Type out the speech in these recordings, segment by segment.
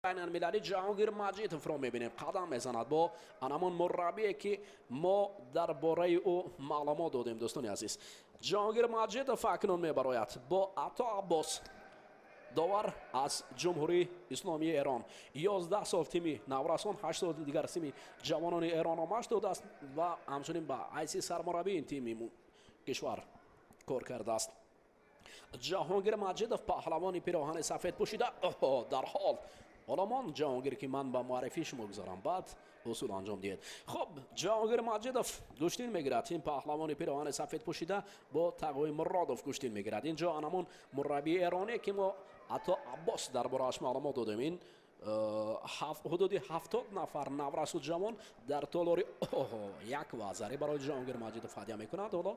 Байналмилалӣ Ҷаҳонгир Маҷидовро мебинем, қадам мезанад бо анамон мураббие, ки мо дар бораи ӯ маълумот додем. Дӯстони азиз, Ҷаҳонгир Маҷидов акнун мебарояд бо Ато Аббос, довар аз Ҷумҳурии Исломии Эрон. 11 сол тими наврасон, 8 соли дигар тими ҷавонони Эронро машқ додааст ва ҳамчунин ба ҳайси сармураббии ин тими кишвар кор кардааст. Ҷаҳонгир Маҷидов, паҳлавони пироҳани сафед пӯшида, дар ҳол ҳоло Ҷаҳонгир, ки ман ба муаррифии шумо гузарам, баъд усул анҷом диҳед. Хуб, Ҷаҳонгир Маҷидов гӯштин мегирад. Ин паҳлавони пироҳани сафед пӯшида бо Тағои Муродов гӯштин мегирад. Инҷо анамон мураббии эроние, ки мо Ато Аббос дар борааш маълумот додем. Ин ҳудуди 70 нафар наврасу ҷавон дар толори як вазаре барои Ҷаҳонгир Маҷидов ҳадя мекунад. Ҳоло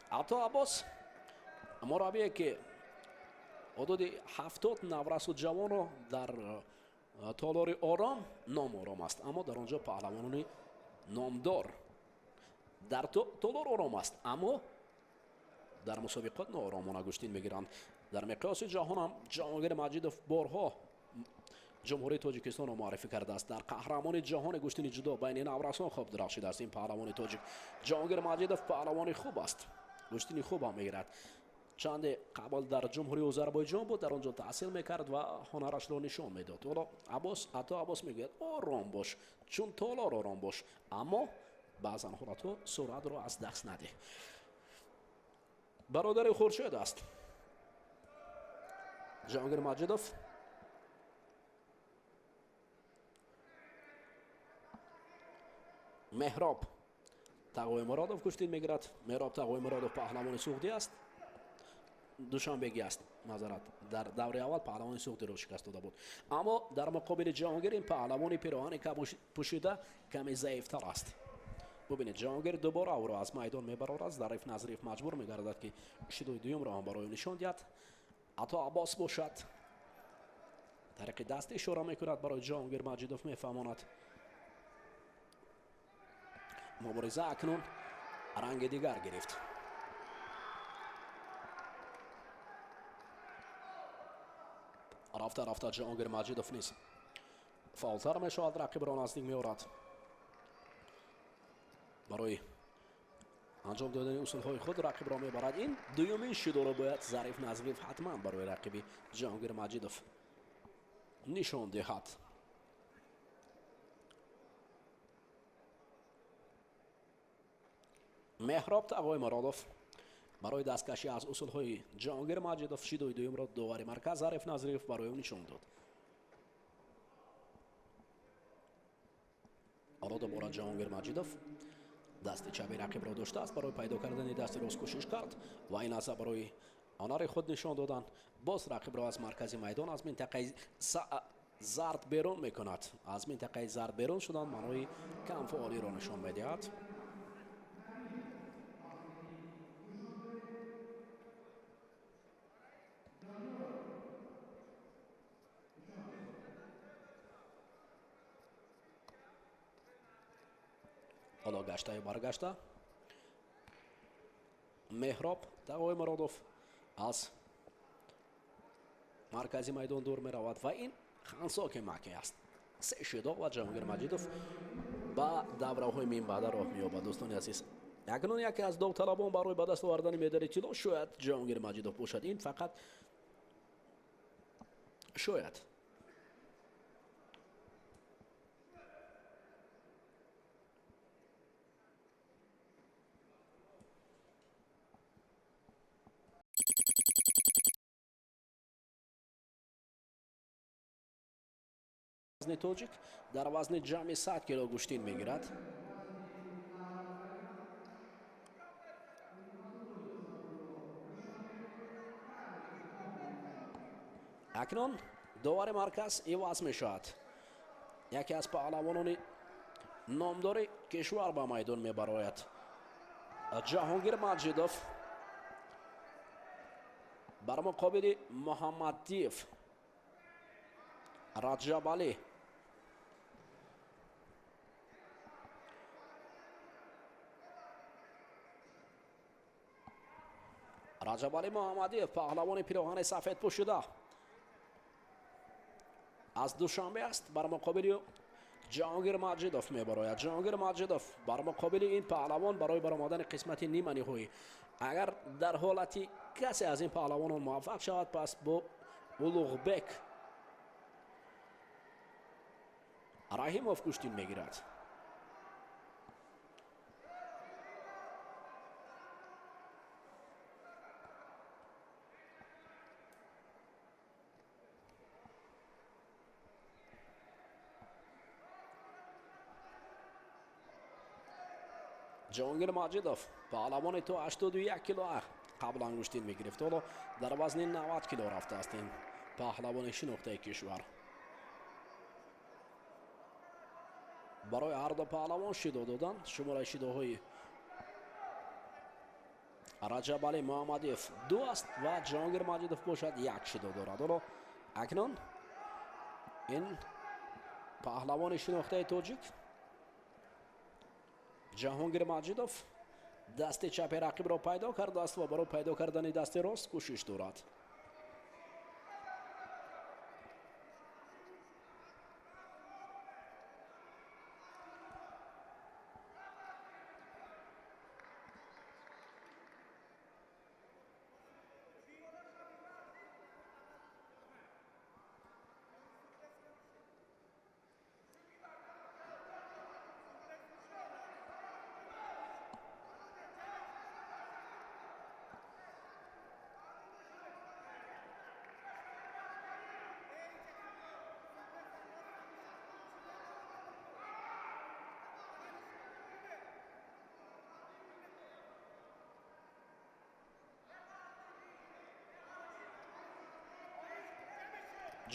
Ато Аббос, мураббие, ки ҳудуди 70 наврасу ҷавонро дар толори Ором, ном Ором аст, аммо дар он ҷо паҳлавонони номдор, дар толор ором аст, аммо дар мусобиқот нооромона гӯштин мегиранд. Дар миқёси ҷаҳонам Ҷаҳонгир Маҷидов борҳо Ҷумҳурии Тоҷикистонро муаррифӣ кардааст. Дар қаҳрамони ҷаҳони гӯштини ҷудо байни наврасон хуб дурахшидааст ин паҳлавони тоҷик. Ҷаҳонгир Маҷидов паҳлавони хуб аст, гӯштини хуб ҳам мегирад. Чанде қабл дар Ҷумҳурии Озарбойҷон буд, дар он ҷо таҳсил мекард ва ҳунарашро нишон медод. Ҳоло Аббос, Ато Аббос мегӯяд: ором бош, чун толор ором бош, аммо баъзан ҳолатҳо суръатро аз даст надеҳ. Бародари Хуршед аст Ҷаҳонгир Маҷидов. Меҳроб Тағои Муродов гӯштин мегирад. Меҳроб Тағои Муродов паҳлавони суғдӣ аст, душанбегӣ аст, маъзарат. Дар даври аввал паҳлавони суғдиро шикаст дода буд, аммо дар муқобили Ҷаҳонгир ин паҳлавони пироҳани пӯшида каме заифтар аст. Бубинед, Ҷаҳонгир дубора ӯро аз майдон мебарорад. Зариф Назриев маҷбур мегардад, ки шидои дуюмро ҳам барои нишон диҳад. Ато Аббос бошад, тариқи даст ишора мекунад барои Ҷаҳонгир Маҷидов, мефаҳмонад. Мубориза акнун ранги дигар гирифт. Рафта рафта Ҷаҳонгир Маҷидов низ фаъолтар мешавад, рақибро наздик меорад барои анҷом додани усулҳои худ, рақибро мебарад. Ин дуюмин шидоро бояд Зариф Назриев ҳатман барои рақиби Ҷаҳонгир Маҷидов нишон диҳад. Меҳроб Тағои Муродов барои дасткашӣ аз усулҳои Ҷаҳонгир Маҷидов шидои дуюмро довари марказ Зариф Назриев барои ӯ нишон дод. Ҳоло дубора Ҷаҳонгир Маҷидов дасти чапи рақибро доштааст, барои пайдо кардани дасти рост кӯшиш кард ва ин лаҳза барои ҳунари худ нишон додан боз рақибро аз маркази майдон, аз минтақаи зард берун мекунад. Аз минтақаи зард берун шудан маънои камфаъолиро нишон медиҳад. Ҳоло гаштаю баргашта Меҳроб Тағои Муродов аз маркази майдон дур меравад ва ин хансоки маке аст. Се шидо ва Ҷаҳонгир Маҷидов ба давраҳои минбаъда роҳ меёбад. Дӯстони азиз, акнун яке аз довталабон барои ба даст овардани медали тилло шояд Ҷаҳонгир Маҷидов бошад. Ин фақат шояд. Вазни тоҷик дар вазни ҷамъи 100 кило гӯштин мегирад. Акнун довари марказ иваз мешавад. Яке аз паҳлавонони номдори кишвар ба майдон мебарояд. Ҷаҳонгир Маҷидов бар муқобили Муҳаммадиев Раҷабалӣ. Раҷабалӣ Муҳаммадиев, паҳлавони пироҳани сафед пӯшида, Аз Душанбе аст, бар муқобили Ҷаҳонгир Маҷидов мебарояд. Ҷаҳонгир Маҷидов бар муқобили ин паҳлавон барои баромадани қисмати нима ниҳоӣ. Агар дар ҳолати касе аз ин паҳлавонон муваффақ шавад, пас бо Улуғбек Раҳимов гӯштин мегирад. Ҷаҳонгир Маҷидов паҳлавони то 81 кило қаблан гӯштин мегирифт, ҳоло дар вазни 90 кило рафтааст ин паҳлавони шинохтаи кишвар. Барои ҳар ду паҳлавон шидо додан. Шумораи шидоҳои Раҷабалӣ Муҳаммадиев 2 аст ва Ҷаҳонгир Маҷидов бошад 1 шидо дорад. Ҳоло акнун ин паҳлавони шинохтаи тоҷик Ҷаҳонгир Маҷидов дасти чапи рақибро пайдо кардааст ва барои пайдо кардани дасти рост кӯшиш дорад.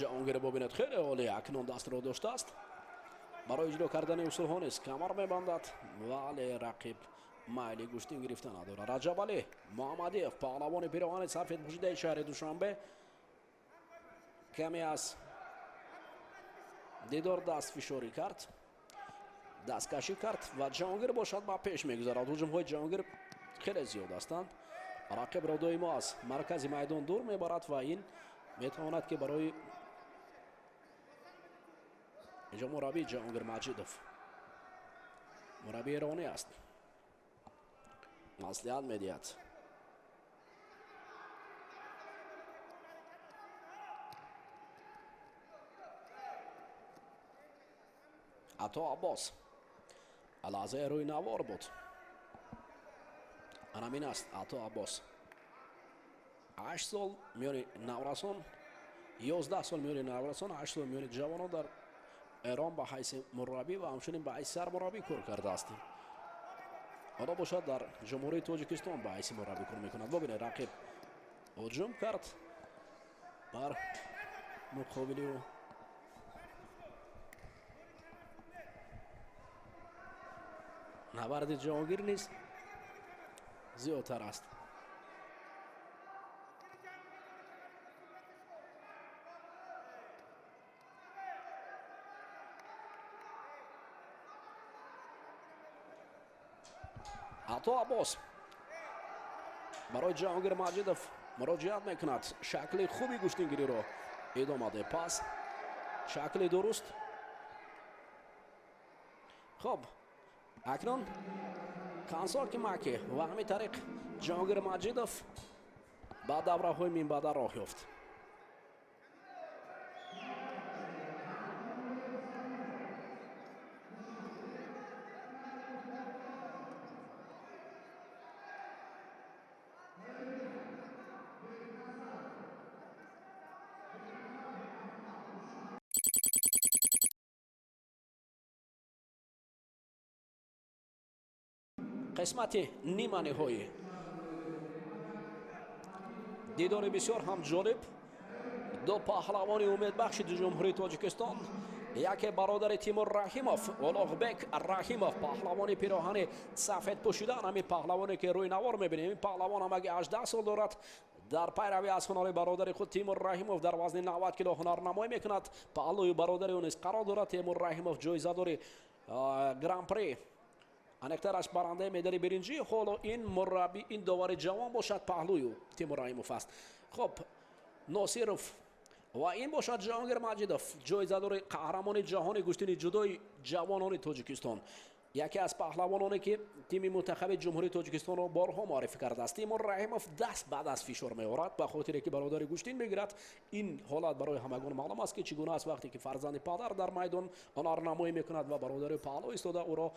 Ҷаҳонгир бубинед, хеле олӣ акнун дастро доштааст. Барои иҷро кардани усулҳо низ камар мебандад, вале рақиб майли гӯштин гирифта надорад. Раҷабалӣ Муҳаммадиев паҳлавони пироҳани сафед пӯшидаи шаҳри Душанбе каме аз дидор даст фишорӣ кард, дасткашӣ кард ва Ҷаҳонгир бошад ба пеш мегузарад. Ҳуҷумҳои Ҷаҳонгир хеле зиёд ҳастанд. Рақибро доимо аз маркази майдон дур мебарад ва ин метавонад ки барои инҷо мураббӣ Ҷаҳонгир Маҷидов мураббии эронӣ аст, маслиҳат медиҳад. Ато Аббос лаҳзаи рӯи навор буд. Анамин аст Ато Аббос. 8 сол миёни наврасон, 11 сол миёни наврасон, 8 сол миёни ҷавонон дар Эрон ба ҳайси мураббӣ ва ҳамчунин ба ҳайси сармураббӣ кор кардааст. Ҳоло бошад дар Ҷумҳурии Тоҷикистон ба ҳайси мураббӣ кор мекунад. Бубинед, рақиб ҳуҷум кард бар муқобили ӯ. Набарди Ҷаҳонгир низ зиёдтар аст. Ато Аббос барои Ҷаҳонгир Маҷидов муроҷиат мекунад. Шакли хуби гӯштингириро идома де. Пас шакли дуруст. Хоб, акнун кансоки маки ва ҳамин тариқ Ҷаҳонгир Маҷидов ба давраҳои минбаъда роҳ ёфт. Қисмати нима ниҳоӣ дидори бисёр ҳам ҷолиб. Ду паҳлавони умедбахши Ҷумҳурии Тоҷикистон, яке бародари Тимур Раҳимов, Улуғбек Раҳимов, паҳлавони пироҳани сафед пӯшидан, ҳамин паҳлавоне ки рӯи навор мебинем. Ин паҳлавон ҳамаги 18 сол дорад. Дар пайравӣ аз ҳунари бародари худ Тимур Раҳимов дар вазни 90 кило ҳунарнамоӣ мекунад. Паҳлӯи бародари ӯ низ қарор дорад. Тимур Раҳимов ҷоизадори гран-при, аниқтараш барандаи медали биринҷӣ. Ҳоло ин мураббӣ, ин довари ҷавон бошад, паҳлӯю Тимур Раҳимов аст. Хоб, Носиров Ва ин бошад Ҷаҳонгир Маҷидов, ҷоизадори қаҳрамони ҷаҳони гӯштини ҷудои ҷавонони Тоҷикистон, яке аз паҳлавононе, ки тими мунтахаби Ҷумҳурии Тоҷикистонро борҳо муаррифӣ кардааст. Тимур Раҳимов даст ба даст фишор меорад, ба хотире ки бародари гӯштин мегирад. Ин ҳолат барои ҳамагон маълум аст, ки чӣ гуна аст, вақте ки фарзанди падар дар майдон ҳунарнамоӣ мекунад ва бародари паҳлӯ истода ӯро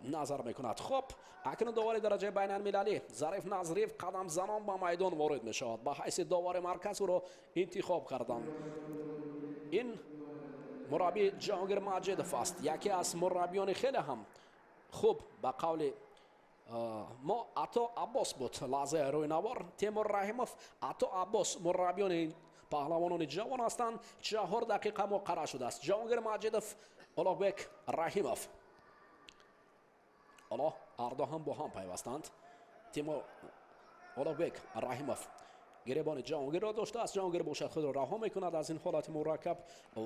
назар мекунад. Хуб, акнун довари дараҷаи байналмилалӣ Зариф Назриев қадамзанон ба майдон ворид мешавад. Ба ҳайси довари марказ ӯро интихоб карданд. Ин мураббӣ Ҷаҳонгир Маҷидов аст, яке аз мураббиёни хеле ҳам хуб. Ба қавли мо, Ато Аббос буд лаҳзаи рӯйнавор. Темур Раҳимов, Ато Аббос мураббиёни паҳлавонони ҷавон ҳастанд. 4 дақиқа муқаррар шудааст. Ҷаҳонгир Маҷидов, Улуғбек Раҳимов, ҳоло ҳардо ҳам бо ҳам пайвастанд. Тимур, Улуғбек Раҳимов гиребони Ҷаҳонгирро доштааст. Ҷаҳонгир бошад, худро раҳо мекунад аз ин ҳолати мураккаб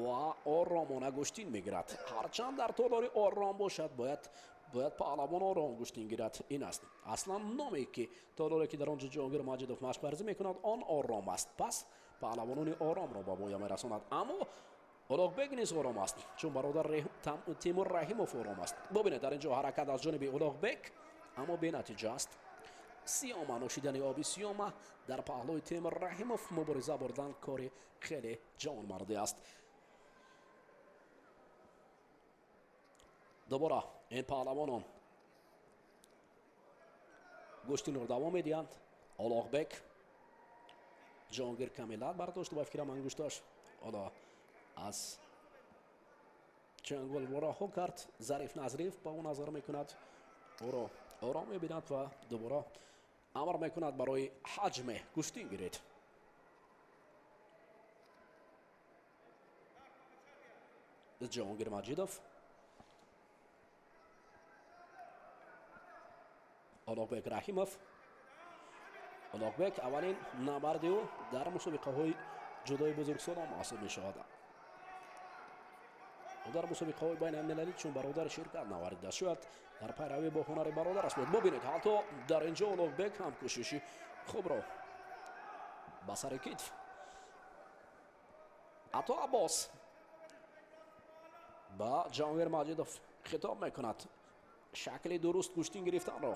ва оромона гӯштин мегирад. Ҳарчанд дар толори ором бошад, бояд паҳлавон ором гӯштин гирад. Ин аст аслан номе ки толоре, ки дар он ҷо Ҷаҳонгир Маҷидов машқварзӣ мекунад, он ором аст. Пас паҳлавонони оромро ба воя мерасонад. Аммо Улуғбек низ ором аст, чун бародар Тимур Раҳимов ором аст. Бубинед, дар ин ҷо ҳаракат аз ҷониби Улуғбек, аммо бенатиҷа аст. Сиёма, нӯшидани оби сиёма дар паҳлӯи Темур Раҳимов мубориза бурдан кори хеле ҷавонмардӣ аст. Дубора ин паҳлавонон гӯштинро давом медиҳанд. Улуғбек, Ҷаҳонгир каме лат бардошт ба фикрам, ангушташ ҳоло аз чангол раҳо кард. Зариф Назриев ба ӯ назар мекунад, ӯро ором мебинад ва дубора амр мекунад барои ҳаҷме гӯштин гиред. Ҷаҳонгир Маҷидов, Улуғбек Раҳимов. Улуғбек аввалин набарди ӯ дар мусобиқаҳои ҷудои бузургсолон маҳсуб мешавад. Ӯ дар мусобиқаҳои байналмилалӣ чун бародар ширкат наваридааст, шояд дар пайравӣ бо ҳунари бародараш буд. Бубинед, ҳатто дар ин ҷо Улуғбек ҳам кӯшиши хубро ба сари китф. Ато Аббос ба Ҷаҳонгир Маҷидов хитоб мекунад шакли дуруст гӯштин гирифтанро.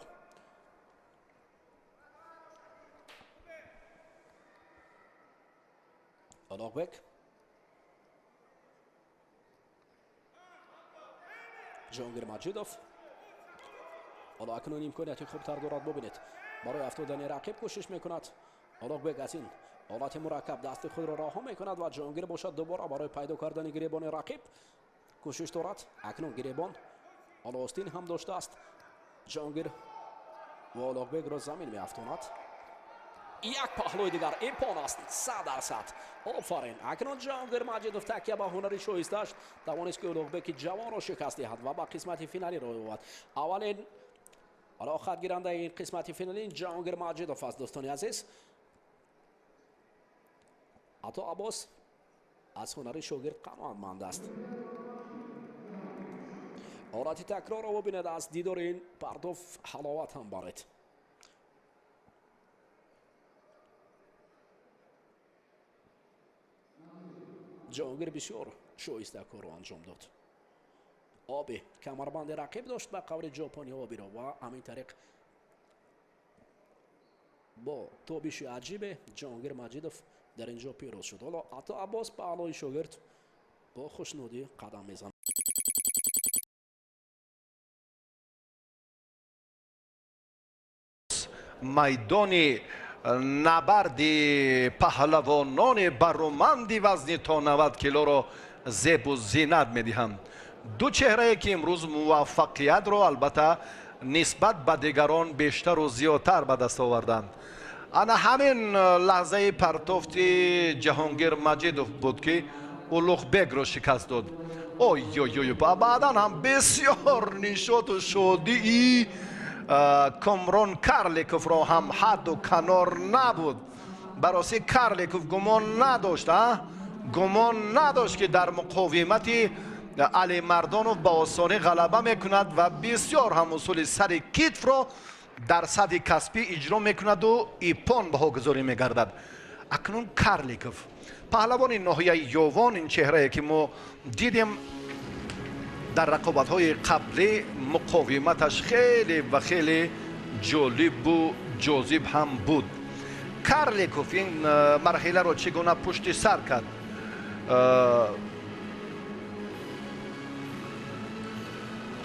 Улуғбек, Ҷаҳонгир Маҷидов ҳоло акнун имконияти хубтар дорад. Бубинед, барои афтодани рақиб кӯшиш мекунад. Улуғбек аз ин ҳолати мураккаб дасти худро раҳо мекунад ва Ҷаҳонгир бошад, дубора барои пайдо кардани гиребони рақиб кӯшиш дорад. Акнун гиребон ҳоло остин ҳам доштааст Ҷаҳонгир ва Улуғбекро замин меафтонад. Як паҳлӯи дигар, иппон аст, 100%. Офарин! Акнун Ҷаҳонгир Маҷидов такя ба ҳунари шоистааш тавонист, ки Улуғбеки ҷавонро шикаст диҳад ва ба қисмати финалӣ роҳ ёбад. Аввалин ҳоло хатгирандаи ин қисмати финалӣ Ҷаҳонгир Маҷидов аст, дӯстони азиз. Ато Аббос аз ҳунари шогирд қаноатманд аст. Ҳолати такрорро бубинед, аз дидори ин партоф ҳаловат ҳам баред. Ҷаҳонгир бисёр шоиста корро анҷом дод. Оби камарбанди рақиб дошт, ба қавли ҷопони обиро, ва ҳамин тариқ бо тобиши аҷибе Ҷаҳонгир Маҷидов дар ин ҷо пирӯз шуд. Ҳоло Ато Аббос ба аълои шогирд бо хушнудӣ қадам мезанад. Майдони набарди паҳлавонони бароманди вазни то 90 килоро зебу зинат медиҳанд. Ду чеҳрае, ки имрӯз муваффақиятро албатта нисбат ба дигарон бештару зиёдтар ба даст оварданд. Ана ҳамин лаҳзаи партофти Ҷаҳонгир Маҷидов буд, ки Улуғбекро шикаст дод. Ой-ой-ой, баъдан ҳам бисёр нишоту шодии Комрон Карликовро ҳам ҳадду канор набуд. Баросӣ, Карликов гумон надошт, гумон надошт, ки дар муқовимати Алимардонов ба осонӣ ғалаба мекунад ва бисёр ҳам усули сари китфро дар сатҳи касбӣ иҷро мекунаду иппон баҳогузорӣ мегардад. Акнун Карликов Паҳлавони ноҳияи Ёвон, ин чеҳрае ки мо дидем дар рақобатҳои қаблӣ, муқовиматаш хеле ва хеле ҷолибу ҷозиб ҳам буд. Карликов ин марҳиларо чӣ гуна пушти сар кард?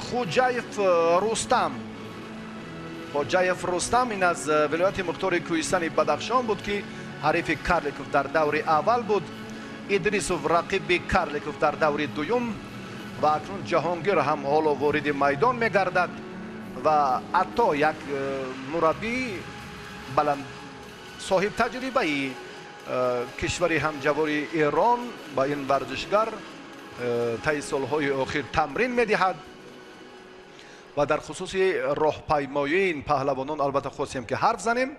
Хуҷаев Рустам, Хоҷаев Рустам ин аз вилояти мухтори Кӯҳистони Бадахшон буд, ки ҳарифи Карликов дар даври аввал буд. Идрисов рақиби Карликов дар даври дуюм ва акнун Ҷаҳонгир ҳам ҳоло вориди майдон мегардад ва ҳатто як мураббии баланд соҳибтаҷрибаи кишвари ҳамҷавори Эрон ба ин варзишгар таи солҳои охир тамрин медиҳад ва дар хусуси роҳпаймоии ин паҳлавонон албатта хостем ки ҳарф занем,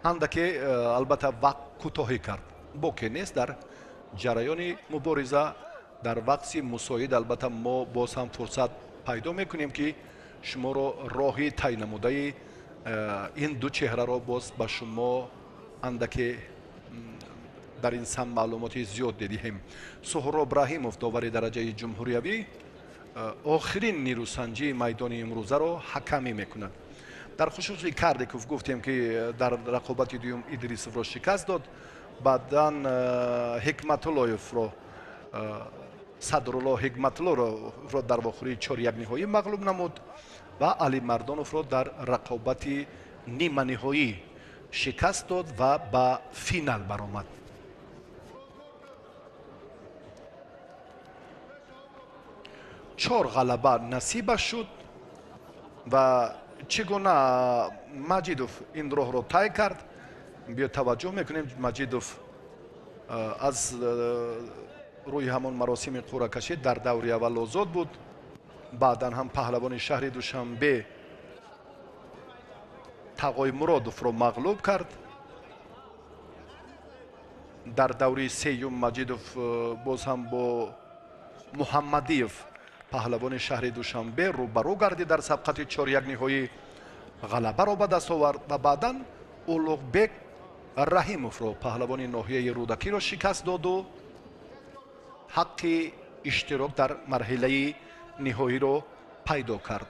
андаке албатта вақт кӯтоҳӣ кард. Боке нест, дар ҷараёни мубориза дар вақти мусоид албатта мо боз ҳам фурсат пайдо мекунем, ки шуморо роҳи тай намудаи ин ду чеҳраро боз ба шумо андаке дар ин самт маълумоти зиёд диҳем. Суҳроб Раҳимов, довари дараҷаи ҷумҳуриявӣ, охирин нерӯсанҷии майдони имрӯзаро ҳакамӣ мекунад. Дар хусуси Карликов гуфтем, ки дар рақобати дуюм Идрисовро шикаст дод, баъдан Ҳикматуллоевро, Садрулло Ҳикматуллоро дар вохӯрии 4-1 ниҳоӣ мағлуб намуд ва Алимардоновро дар рақобати ниманиҳоӣ шикаст дод ва ба финал баромад. Чор ғалаба насибаш шуд ва чӣ гуна Маҷидов ин роҳро тай кард, биё таваҷҷӯҳ мекунем. Маҷидов аз рӯи ҳамон маросими қуръакашӣ дар даври аввал озод буд. Баъдан ҳам паҳлавони шаҳри Душанбе Тағой Муродовро мағлуб кард. Дар даври сеюм Маҷидов боз ҳам бо Муҳаммадиев, паҳлавони шаҳри Душанбе, рӯбарӯ гардид дар сабқати 4-1 ниҳоӣ ғалабаро ба даст овард ва баъдан Улуғбек Раҳимовро, паҳлавони ноҳияи Рӯдакиро шикаст доду ҳаққи иштирок дар марҳилаи ниҳоиро пайдо кард.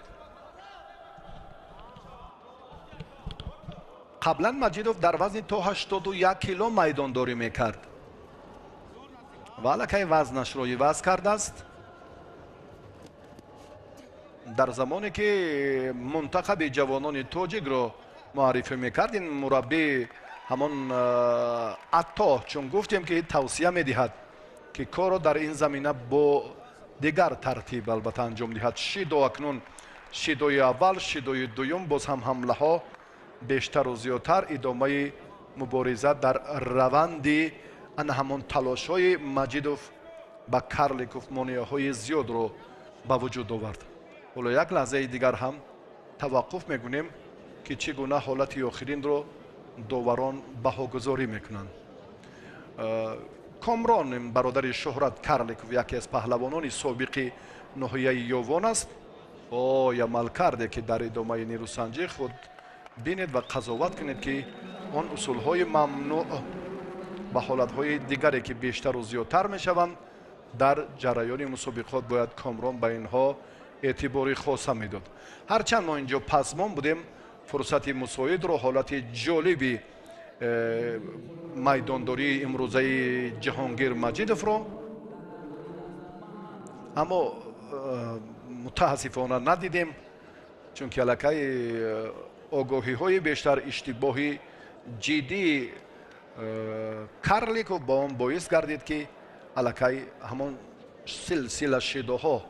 Қаблан Маҷидов дар вазни то 81 кило майдондорӣ мекард ва аллакай вазнашро иваз кардааст. Дар замоне ки мунтахаби ҷавонони тоҷикро муаррифӣ мекард, ин мураббӣ ҳамон Атто, чун гуфтем ки тавсия медиҳад, ки корро дар ин замина бо дигар тартиб албатта анҷом диҳад. Шидо акнун шидои аввал, шидои дуюм, боз ҳам ҳамлаҳо бештару зиёдтар, идомаи мубориза дар раванди ана ҳамон талошҳои Маҷидов ба Карликов монеаҳои зиёдро ба вуҷуд овард. Ҳоло як лаҳзаи дигар ҳам таваққуф мекунем, ки чӣ гуна ҳолати охиринро доварон баҳогузорӣ мекунанд. Комрон, бародари Шӯҳрат Карликов, яке аз паҳлавонони собиқи ноҳияи Ёвон аст. Ой, амалкарде ки дар идомаи нерӯсанҷӣ худ бинед ва қазоват кунед, ки он усулҳои мамнӯъ ба ҳолатҳои дигаре ки бештару зиёдтар мешаванд дар ҷараёни мусобиқот бояд Комрон ба инҳо эътибори хоса медод. Ҳарчанд мо инҷо пасмон будем, фурсати мусоидро ҳолати ҷолиби майдондории имрӯзаи Ҷаҳонгир Маҷидовро, аммо мутаассифона надидем, чунки аллакай огоҳиҳои бештар иштибоҳи ҷиддии Карликов ба он боис гардид, ки аллакай ҳамон силсила шидоҳо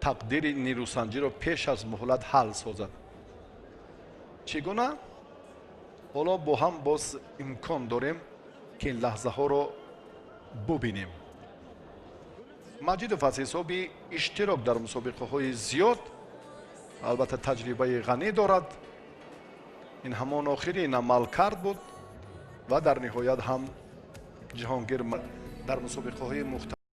тақдири нерӯсанҷиро пеш аз муҳлат ҳал созад. Чӣ гуна? Ҳоло бо ҳам боз имкон дорем, ки ин лаҳзаҳоро бубинем. Маҷидов аз ҳисоби иштирок дар мусобиқаҳои зиёд албатта таҷрибаи ғанӣ дорад. Ин ҳамон охирин амалкард буд ва дар ниҳоят ҳам Ҷаҳонгир дар мусобиқаҳои мухталиф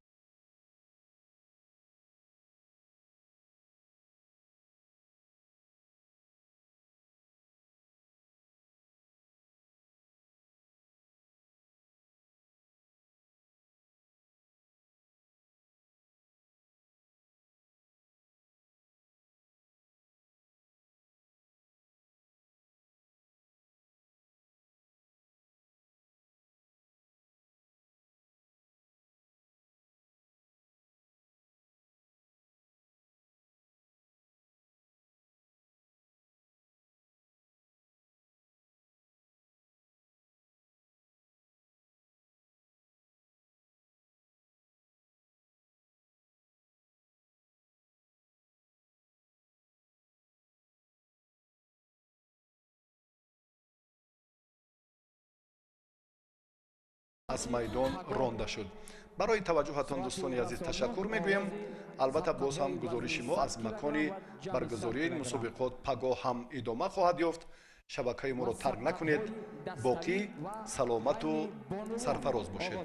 Аз майдон ронда шуд. Барои таваҷҷӯҳатон, дӯстони азиз, ташаккур мегӯем. Албатта, боз ҳам гузориши мо аз макони баргузории ин мусобиқот пагоҳ ҳам идома хоҳад ёфт. Шабакаи моро тарк накунед. Боқӣ саломату сарфароз бошед.